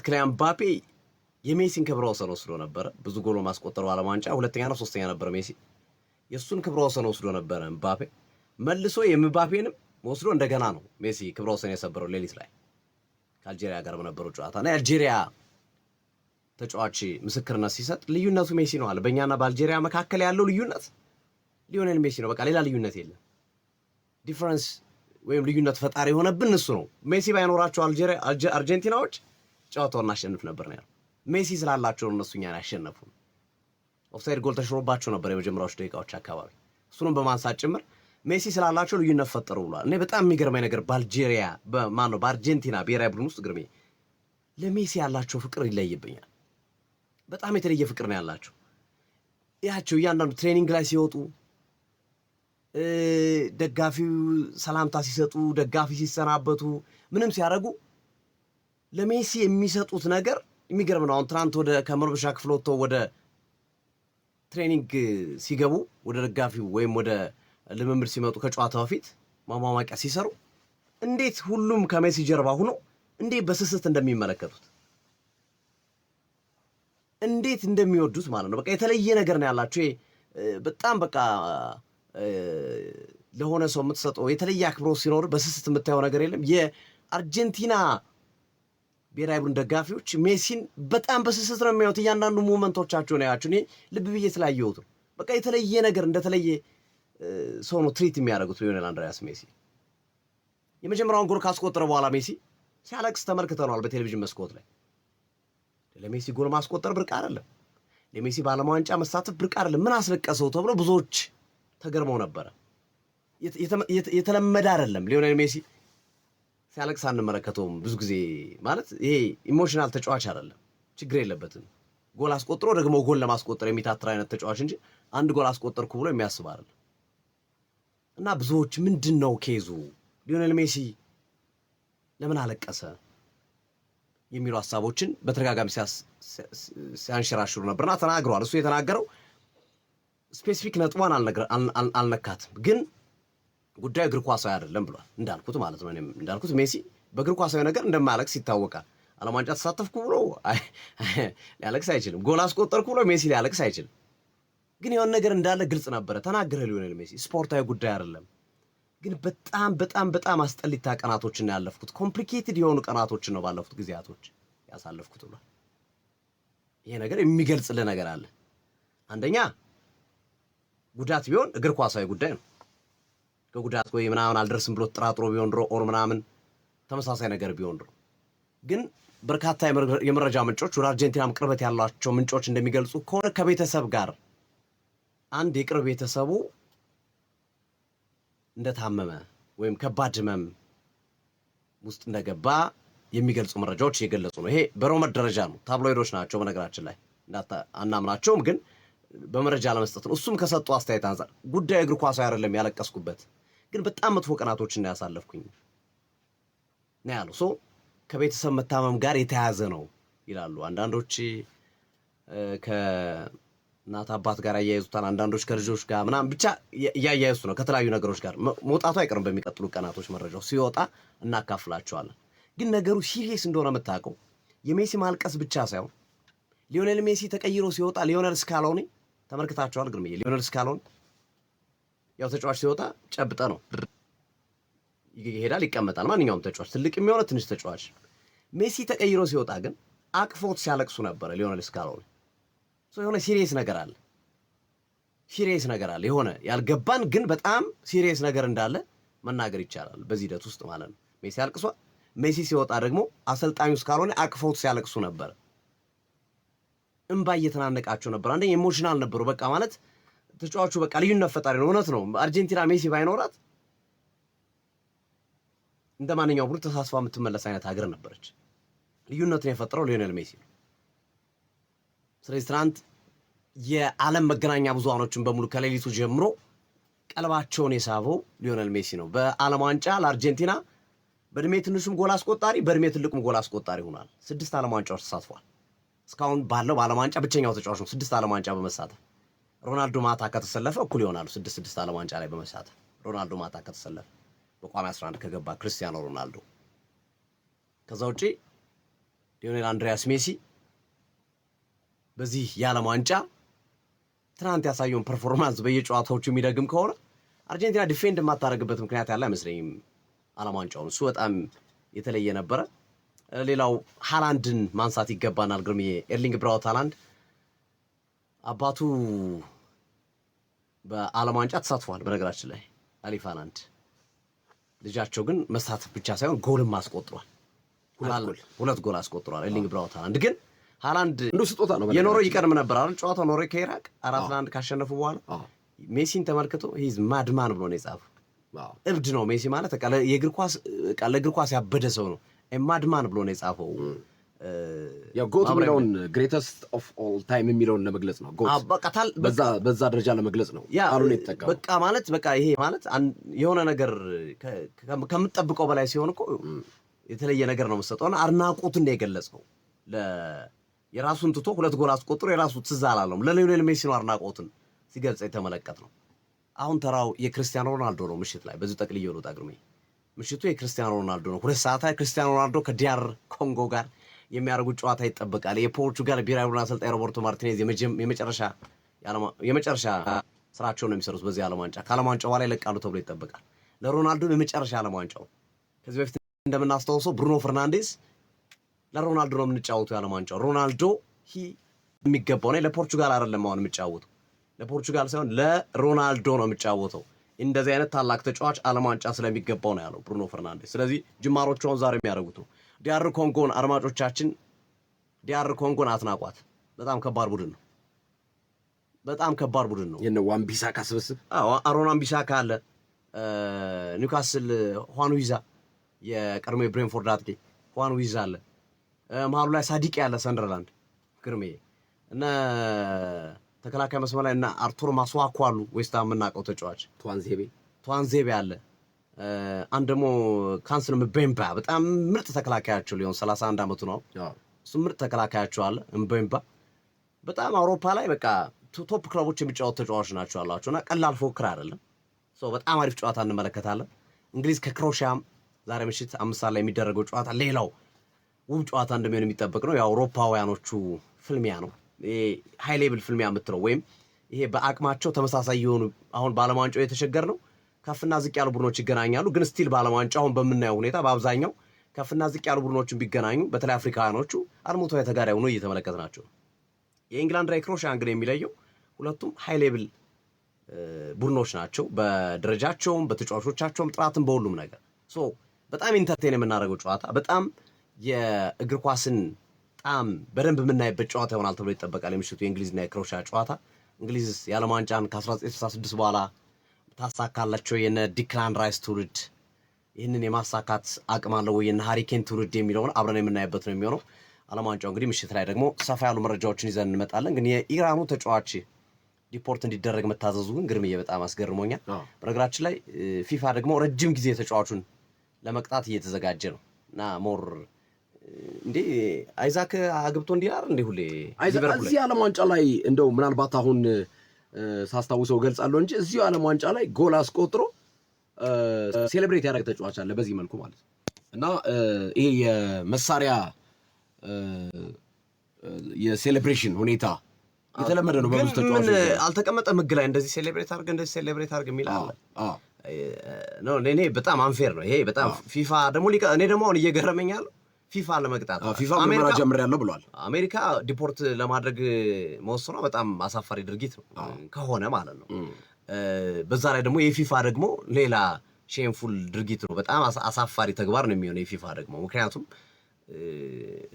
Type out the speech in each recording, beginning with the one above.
ኪሊያን ምባፔ የሜሲን ክብረ ወሰን ወስዶ ነበረ። ብዙ ጎል ማስቆጠሩ ዓለም ዋንጫ ሁለተኛ ነው ሶስተኛ ነበር ሜሲ። የእሱን ክብረ ወሰን ወስዶ ነበረ ምባፔ። መልሶ የምባፔንም ወስዶ እንደገና ነው ሜሲ ክብረ ወሰን የሰበረው ሌሊት ላይ ከአልጄሪያ ጋር በነበረው ጨዋታ። እና የአልጄሪያ ተጫዋች ምስክርነት ሲሰጥ ልዩነቱ ሜሲ ነው አለ። በእኛና በአልጄሪያ መካከል ያለው ልዩነት ሊዮኔል ሜሲ ነው። በቃ ሌላ ልዩነት የለም። Difference ወይም ልዩነት ፈጣሪ የሆነብን እሱ ነው። ሜሲ ባይኖራቸው አርጀንቲናዎች ጨዋታውን እናሸንፍ ነበር ነው ያለው። ሜሲ ስላላቸው እነሱ እኛን ያሸነፉ። ኦፍሳይድ ጎል ተሽሮባቸው ነበር የመጀመሪያዎቹ ደቂቃዎች አካባቢ፣ እሱንም በማንሳት ጭምር ሜሲ ስላላቸው ልዩነት ፈጠሩ ብሏል። እኔ በጣም የሚገርመኝ ነገር በአልጄሪያ፣ በማን ነው፣ በአርጀንቲና ብሔራዊ ቡድን ውስጥ ግርሜ ለሜሲ ያላቸው ፍቅር ይለይብኛል። በጣም የተለየ ፍቅር ነው ያላቸው። ያቸው እያንዳንዱ training ላይ ሲወጡ፣ ደጋፊው ሰላምታ ሲሰጡ፣ ደጋፊ ሲሰናበቱ፣ ምንም ሲያደርጉ ለሜሲ የሚሰጡት ነገር የሚገርም ነው። አሁን ትናንት ወደ ከመልበሻ ክፍል ወጥተው ወደ training ሲገቡ፣ ወደ ደጋፊው ወይም ወደ ልምምድ ሲመጡ፣ ከጨዋታ በፊት ማሟሟቂያ ሲሰሩ እንዴት ሁሉም ከሜሲ ጀርባ ሆኖ እንዴት በስስት እንደሚመለከቱት፣ እንዴት እንደሚወዱት ማለት ነው። በቃ የተለየ ነገር ነው ያላቸው። በጣም በቃ ለሆነ ሰው የምትሰጠው የተለየ አክብሮት ሲኖር በስስት የምታየው ነገር የለም። የአርጀንቲና ብሔራዊ ቡድን ደጋፊዎች ሜሲን በጣም በስስት ነው የሚያዩት። እያንዳንዱ moment ኦቻቸውን ያቸው እኔ ልብ ብዬ ስላየሁት ነው። በቃ የተለየ ነገር፣ እንደተለየ ሰው ነው treat የሚያደርጉት ሊዮኔል አንድሪያስ ሜሲ። የመጀመሪያውን ጎል ካስቆጠረ በኋላ ሜሲ ሲያለቅስ ተመልክተነዋል በቴሌቪዥን መስኮት ላይ። ለሜሲ ጎል ማስቆጠር ብርቅ አይደለም። ለሜሲ በዓለም ዋንጫ መሳተፍ ብርቅ አይደለም። ምን አስለቀሰው ተብሎ ብዙዎች ተገርመው ነበረ። የተለመደ አይደለም። ሊዮኔል ሜሲ ሲያለቅስ አንመለከተውም ብዙ ጊዜ። ማለት ይሄ emotional ተጫዋች አይደለም። ችግር የለበትም። ጎል አስቆጥሮ ደግሞ ጎል ለማስቆጠር የሚታትር አይነት ተጫዋች እንጂ አንድ ጎል አስቆጠርኩ ብሎ የሚያስብ አይደለም። እና ብዙዎች ምንድን ነው case ኡ፣ ሊዮኔል ሜሲ ለምን አለቀሰ የሚሉ ሀሳቦችን በተደጋጋሚ ሲያንሸራሽሩ ነበርና ተናግረዋል። እሱ የተናገረው specific ነጥቧን አልነካትም፣ ግን ጉዳዩ እግር ኳሳዊ አይደለም ብሏል። እንዳልኩት ማለት ነው። እኔም እንዳልኩት ሜሲ በእግር ኳሳዊ ነገር እንደማያለቅስ ይታወቃል። ዓለም ዋንጫ ተሳተፍኩ ብሎ ሊያለቅስ አይችልም። ጎል አስቆጠርኩ ብሎ ሜሲ ሊያለቅስ አይችልም። ግን የሆነ ነገር እንዳለ ግልጽ ነበረ። ተናገረ ሊዮኔል ሜሲ። ስፖርታዊ ጉዳይ አይደለም፣ ግን በጣም በጣም በጣም አስጠሊታ ቀናቶችን ነው ያለፍኩት። Complicated የሆኑ ቀናቶችን ነው ባለፉት ጊዜያቶች ያሳለፍኩት ብሏል። ይሄ ነገር የሚገልጽልህ ነገር አለ። አንደኛ ጉዳት ቢሆን እግር ኳሳዊ ጉዳይ ነው። ከጉዳት ወይ ምናምን አልደርስም ብሎ ተጠራጥሮ ቢሆን ድሮ or ምናምን ተመሳሳይ ነገር ቢሆን ድሮ፣ ግን በርካታ የመረጃ ምንጮች፣ ወደ አርጀንቲናም ቅርበት ያሏቸው ምንጮች እንደሚገልጹ ከሆነ ከቤተሰብ ጋር አንድ የቅርብ ቤተሰቡ እንደታመመ ወይም ከባድ ህመም ውስጥ እንደገባ የሚገልጹ መረጃዎች እየገለጹ ነው። ይሄ በ rumor ደረጃ ነው። Tabloid ኦች ናቸው በነገራችን ላይ፣ አናምናቸውም፣ ግን በመረጃ ለመስጠት ነው። እሱም ከሰጡ አስተያየት አንጻር ጉዳዩ እግር ኳሳዊ አይደለም፣ ያለቀስኩበት ግን በጣም መጥፎ ቀናቶችን ነው ያሳለፍኩኝ ነው ያለው። So ከቤተሰብ መታመም ጋር የተያያዘ ነው ይላሉ። አንዳንዶች ከእናት አባት ጋር እያያይዙታል፣ አንዳንዶች ከልጆች ጋር ምናምን ብቻ እያያይዙት ነው። ከተለያዩ ነገሮች ጋር መውጣቱ አይቀርም። በሚቀጥሉ ቀናቶች መረጃው ሲወጣ እናካፍላቸዋለን። ግን ነገሩ serious እንደሆነ የምታውቀው የሜሲ ማልቀስ ብቻ ሳይሆን ሊዮኔል ሜሲ ተቀይሮ ሲወጣ ሊዮኔል ስካሎኒ ተመልክታቸዋል። ግርምዬ፣ ሊዮኔል ስካሎኒ ያው ተጫዋች ሲወጣ ጨብጠ ነው ይሄዳል፣ ይቀመጣል። ማንኛውም ተጫዋች፣ ትልቅ የሚሆነ ትንሽ ተጫዋች። ሜሲ ተቀይሮ ሲወጣ ግን አቅፎት ሲያለቅሱ ነበረ ሊዮኔል ስካሎኒ። የሆነ serious ነገር አለ፣ serious ነገር አለ። የሆነ ያልገባን ግን በጣም serious ነገር እንዳለ መናገር ይቻላል በዚህ ሂደት ውስጥ ማለት ነው። ሜሲ አልቅሷል። ሜሲ ሲወጣ ደግሞ አሰልጣኙ ስካሎኒ አቅፈውት ሲያለቅሱ ነበር። እንባ እየተናነቃቸው ነበር። አንደኛ emotional ነበሩ። በቃ ማለት ተጫዋቹ በቃ ልዩነት ፈጣሪ ነው። እውነት ነው። አርጀንቲና ሜሲ ባይኖራት እንደ ማንኛውም ቡድን ተሳስፋ የምትመለስ አይነት ሀገር ነበረች። ልዩነቱን የፈጠረው ሊዮኔል ሜሲ ነው። ስለዚህ ትናንት የዓለም መገናኛ ብዙሃኖችን በሙሉ ከሌሊቱ ጀምሮ ቀልባቸውን የሳበው ሊዮኔል ሜሲ ነው። በዓለም ዋንጫ ለአርጀንቲና በእድሜ ትንሹም ጎል አስቆጣሪ፣ በእድሜ ትልቁም ጎል አስቆጣሪ ሆኗል። ስድስት ዓለም ዋንጫዎች ተሳትፏል። እስካሁን ባለው በዓለም ዋንጫ ብቸኛው ተጫዋች ነው ስድስት ዓለም ዋንጫ በመሳተፍ። ሮናልዶ ማታ ከተሰለፈ እኩል ይሆናሉ። ስድስት ስድስት ዓለም ዋንጫ ላይ በመሳተፍ ሮናልዶ ማታ ከተሰለፈ፣ በቋሚ 11 ከገባ ክርስቲያኖ ሮናልዶ። ከዛ ውጪ ሊዮኔል አንድሪያስ ሜሲ በዚህ የዓለም ዋንጫ ትናንት ያሳየውን performance በየጨዋታዎቹ የሚደግም ከሆነ አርጀንቲና defend የማታደርግበት ምክንያት ያለ አይመስለኝም። ዓለም ዋንጫውን እሱ በጣም የተለየ ነበረ። ሌላው ሃላንድን ማንሳት ይገባናል። ግርምዬ፣ ኤርሊንግ ብራውት ሃላንድ አባቱ በዓለም ዋንጫ ተሳትፏል። በነገራችን ላይ አሊፍ ሃላንድ ልጃቸው ግን መሳተፍ ብቻ ሳይሆን ጎልም አስቆጥሯል። ሁለት ጎል አስቆጥሯል። ኤርሊንግ ብራውት ሃላንድ ግን ሃላንድ እንደ ስጦታ ነው። የኖርዌይ ይቀድም ነበር አይደል? ጨዋታው ኖርዌይ ከኢራቅ 4-1 ካሸነፉ በኋላ ሜሲን ተመልክቶ "He's madman" ብሎ ነው የጻፈው። እብድ ነው ሜሲ ማለት፣ በቃ የእግር ኳስ፣ በቃ ለእግር ኳስ ያበደ ሰው ነው። Madman ብሎ ነው የጻፈው። ያው GOAT የሚለውን፣ greatest of all time የሚለውን ለመግለጽ ነው። GOAT በዛ ደረጃ ለመግለጽ ነው ቃሉን የተጠቀመው። በቃ ማለት በቃ ይሄ ማለት የሆነ ነገር ከምትጠብቀው በላይ ሲሆን እኮ የተለየ ነገር ነው የምትሰጠው እና አድናቆቱን ነው የገለጸው። የራሱን ትቶ ሁለት ጎል አስቆጥሮ የራሱ ትዝ አላለውም። ለሊዮኔል ሜሲ ነው አድናቆቱን ሲገልጽ የተመለከት ነው። አሁን ተራው የክርስቲያኖ ሮናልዶ ነው። ምሽት ላይ በዚሁ ጠቅልዬ ልውጣ ግርሜ። ምሽቱ የክርስቲያኖ ሮናልዶ ነው። 2 ሰዓት ላይ ክርስቲያኖ ሮናልዶ ከ DR ኮንጎ ጋር የሚያደርጉት ጨዋታ ይጠበቃል። የፖርቹጋል ብሔራዊ ቡድን አሰልጣኝ ሮበርቶ ማርቲኔዝ የመጨረሻ ስራቸውን ነው የሚሰሩት በዚህ ዓለም ዋንጫ። ከዓለም ዋንጫው በኋላ ይለቃሉ ተብሎ ይጠበቃል። ለሮናልዶ የመጨረሻ ዓለም ዋንጫው። ከዚህ በፊት እንደምናስታውሰው ብሩኖ ፈርናንዴስ ለሮናልዶ ነው የምንጫወተው የዓለም ዋንጫው፣ ሮናልዶ የሚገባው ነው፣ ለፖርቹጋል አይደለም አሁን የምጫወተው፣ ለፖርቹጋል ሳይሆን ለሮናልዶ ነው የምጫወተው። እንደዚህ አይነት ታላቅ ተጫዋች ዓለም ዋንጫ ስለሚገባው ነው ያለው ብሩኖ ፈርናንዴስ። ስለዚህ ጅማሮቹ አሁን ዛሬ የሚያደርጉት ነው። DR ኮንጎን አድማጮቻችን፣ DR ኮንጎን አትናቋት። በጣም ከባድ ቡድን ነው። በጣም ከባድ ቡድን ነው። የነ ዋን ቢሳካ ስብስብ። አዎ፣ አሮን ዋን ቢሳካ አለ። ኒውካስል ሁዋን ዊዛ፣ የቀድሞ የብሬንፎርድ አጥቂ ሁዋን ዊዛ አለ። መሀሉ ላይ ሳዲቅ ያለ ሰንደርላንድ ግርሜ፣ እነ ተከላካይ መስመር ላይ እና አርቱር ማስዋኩ አሉ። ዌስትሃም የምናውቀው ተጫዋች። ቷንዜቤ። ቷንዜቤ አለ። አንድ ደግሞ ካንስል ምቤምባ በጣም ምርጥ ተከላካያቸው ሊሆን 31 ዓመቱ ነው። እሱ ምርጥ ተከላካያቸው አለ ምቤምባ። በጣም አውሮፓ ላይ በቃ top ክለቦች የሚጫወቱ ተጫዋቾች ናቸው ያሏቸው እና ቀላል ፉክክር አይደለም። በጣም አሪፍ ጨዋታ እንመለከታለን። እንግሊዝ ከክሮሺያም ዛሬ ምሽት 5 ሰዓት ላይ የሚደረገው ጨዋታ ሌላው ውብ ጨዋታ እንደሚሆን የሚጠበቅ ነው። የአውሮፓውያኖቹ ፍልሚያ ነው። High level ፍልሚያ የምትለው ወይም ይሄ በአቅማቸው ተመሳሳይ የሆኑ፣ አሁን በዓለም ዋንጫው የተቸገር ነው፣ ከፍና ዝቅ ያሉ ቡድኖች ይገናኛሉ። ግን still በዓለም ዋንጫ አሁን በምናየው ሁኔታ በአብዛኛው ከፍና ዝቅ ያሉ ቡድኖችን ቢገናኙ በተለይ አፍሪካውያኖቹ አልሞቷ ተጋዳይ ሆኖ እየተመለከትናቸው ነው። የኢንግላንድና የክሮሺያን ግን የሚለየው ሁለቱም high level ቡድኖች ናቸው። በደረጃቸውም በተጫዋቾቻቸውም ጥራትም በሁሉም ነገር። So በጣም entertain የምናደርገው ጨዋታ፣ በጣም የእግር ኳስን ጣዕም በደንብ የምናይበት ጨዋታ ይሆናል ተብሎ ይጠበቃል። የምሽቱ የእንግሊዝና የክሮሺያ ጨዋታ። እንግሊዝ የዓለም ዋንጫን ከ1966 በኋላ ታሳካላቸው? የነ ዲክላን ራይስ ትውልድ ይህንን የማሳካት አቅም አለው ወይ? የነ ሃሪ ኬን ትውልድ የሚለውን አብረን የምናይበት ነው የሚሆነው። ዓለም ዋንጫው እንግዲህ ምሽት ላይ ደግሞ ሰፋ ያሉ መረጃዎችን ይዘን እንመጣለን። ግን የኢራኑ ተጫዋች deport እንዲደረግ መታዘዙ ግን ግርምዬ በጣም አስገርሞኛል። በነገራችን ላይ ፊፋ ደግሞ ረጅም ጊዜ ተጫዋቹን ለመቅጣት እየተዘጋጀ ነው እና more እንዴ አይዛክ አግብቶ እንዲላር እንዴ ሁሌ እዚህ ዓለም ዋንጫ ላይ እንደው ምናልባት አሁን ሳስታውሰው ገልጻለሁ እንጂ እዚሁ ዓለም ዋንጫ ላይ ጎል አስቆጥሮ celebrate ያደረገ ተጫዋች አለ በዚህ መልኩ ማለት ነው። እና ይሄ የመሳሪያ የ celebration ሁኔታ የተለመደ ነው በብዙ ተጫዋቾች። አልተቀመጠም ህግ ላይ እንደዚህ celebrate አድርግ፣ እንደዚህ celebrate አድርግ የሚል አለ? እኔ በጣም unfair ነው ይሄ በጣም። ፊፋ ደግሞ እኔ ደግሞ አሁን እየገረመኝ ያለው ፊፋ ለመቅጣት ፊፋ ምርመራ ጀምሬያለሁ ብሏል። አሜሪካ deport ለማድረግ መወሰኗ በጣም አሳፋሪ ድርጊት ነው ከሆነ ማለት ነው። በዛ ላይ ደግሞ የፊፋ ደግሞ ሌላ shameful ድርጊት ነው። በጣም አሳፋሪ ተግባር ነው የሚሆነው የፊፋ ደግሞ፣ ምክንያቱም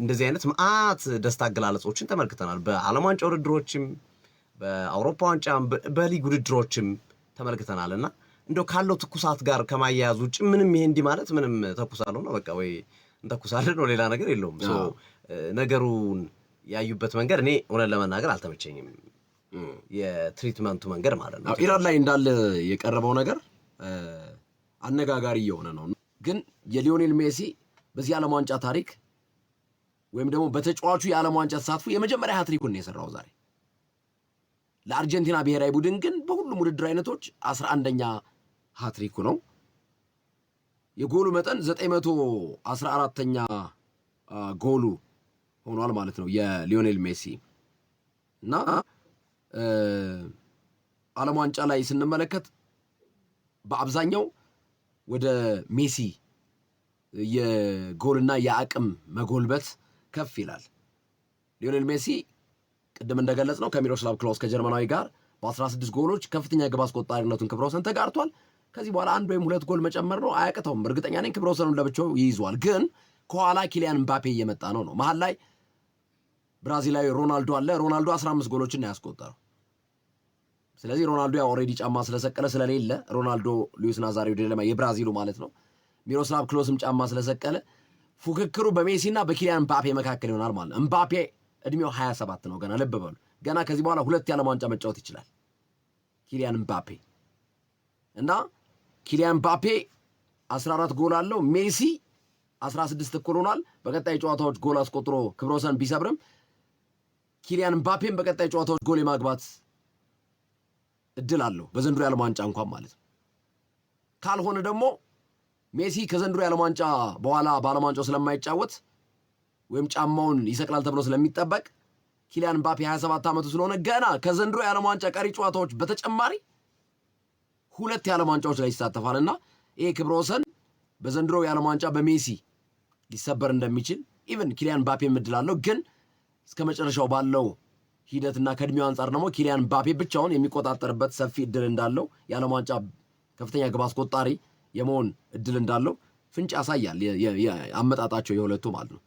እንደዚህ አይነት መዓት ደስታ አገላለጾችን ተመልክተናል። በዓለም ዋንጫ ውድድሮችም፣ በአውሮፓ ዋንጫም፣ በሊግ ውድድሮችም ተመልክተናል እና እንደው ካለው ትኩሳት ጋር ከማያያዝ ውጭ ምንም ይሄ እንዲህ ማለት ምንም ተኩሳለሁ ነው በቃ፣ ወይ እንተኩሳለን ነው፣ ሌላ ነገር የለውም። ነገሩን ያዩበት መንገድ እኔ እውነት ለመናገር አልተመቸኝም። የ treatment ኡ መንገድ ማለት ነው። ኢራን ላይ እንዳለ የቀረበው ነገር አነጋጋሪ እየሆነ ነው። ግን የሊዮኔል ሜሲ በዚህ ዓለም ዋንጫ ታሪክ ወይም ደግሞ በተጫዋቹ የዓለም ዋንጫ ተሳትፎ የመጀመሪያ ሃትሪኩን ነው የሰራው ዛሬ። ለአርጀንቲና ብሔራዊ ቡድን ግን በሁሉም ውድድር አይነቶች 11ኛ ሃትሪኩ ነው። የጎሉ መጠን 914ኛ ጎሉ ሆኗል ማለት ነው የሊዮኔል ሜሲ። እና ዓለም ዋንጫ ላይ ስንመለከት በአብዛኛው ወደ ሜሲ የጎልና የአቅም መጎልበት ከፍ ይላል። ሊዮኔል ሜሲ ቅድም እንደገለጽነው ከሚሮስላቭ ክሎስ ከጀርመናዊ ጋር በ16 ጎሎች ከፍተኛ ግብ አስቆጣሪነቱን ክብረ ወሰን ተጋርቷል። ከዚህ በኋላ አንድ ወይም ሁለት ጎል መጨመር ነው፣ አያቅተውም። እርግጠኛ ነኝ ክብረ ወሰኑን ለብቻው ይይዘዋል። ግን ከኋላ ኪሊያን ምባፔ እየመጣ ነው። መሀል ላይ ብራዚላዊ ሮናልዶ አለ። ሮናልዶ 15 ጎሎችን ነው ያስቆጠረው። ስለዚህ ሮናልዶ ያው already ጫማ ስለሰቀለ ስለሌለ፣ ሮናልዶ ሉዊስ ናዛሪዮ ዴ የብራዚሉ ማለት ነው። ሚሮስላቭ ክሎስም ጫማ ስለሰቀለ ፉክክሩ በሜሲና በኪሊያን ምባፔ መካከል ይሆናል ማለት ነው። ምባፔ እድሜው 27 ነው ገና፣ ልብ በሉ። ገና ከዚህ በኋላ ሁለት የዓለም ዋንጫ መጫወት ይችላል ኪሊያን ምባፔ። እና ኪሊያን ምባፔ 14 ጎል አለው። ሜሲ 16 እኩል ሆኗል። በቀጣይ ጨዋታዎች ጎል አስቆጥሮ ክብረ ወሰን ቢሰብርም ኪሊያን ምባፔም በቀጣይ ጨዋታዎች ጎል የማግባት እድል አለው በዘንድሮ የዓለም ዋንጫ እንኳን ማለት ነው። ካልሆነ ደግሞ ሜሲ ከዘንድሮ የዓለም ዋንጫ በኋላ በዓለም ዋንጫው ስለማይጫወት ወይም ጫማውን ይሰቅላል ተብሎ ስለሚጠበቅ ኪሊያን ምባፔ 27 ዓመቱ ስለሆነ ገና ከዘንድሮ የዓለም ዋንጫ ቀሪ ጨዋታዎች በተጨማሪ ሁለት የዓለም ዋንጫዎች ላይ ይሳተፋል እና ይሄ ክብረ ወሰን በዘንድሮ የዓለም ዋንጫ በሜሲ ሊሰበር እንደሚችል even ኪሊያን ምባፔ እድል አለው። ግን እስከ መጨረሻው ባለው ሂደትና ከእድሜው አንጻር ደግሞ ኪሊያን ምባፔ ብቻውን የሚቆጣጠርበት ሰፊ እድል እንዳለው፣ የዓለም ዋንጫ ከፍተኛ ግብ አስቆጣሪ የመሆን እድል እንዳለው ፍንጭ ያሳያል አመጣጣቸው የሁለቱ ማለት ነው።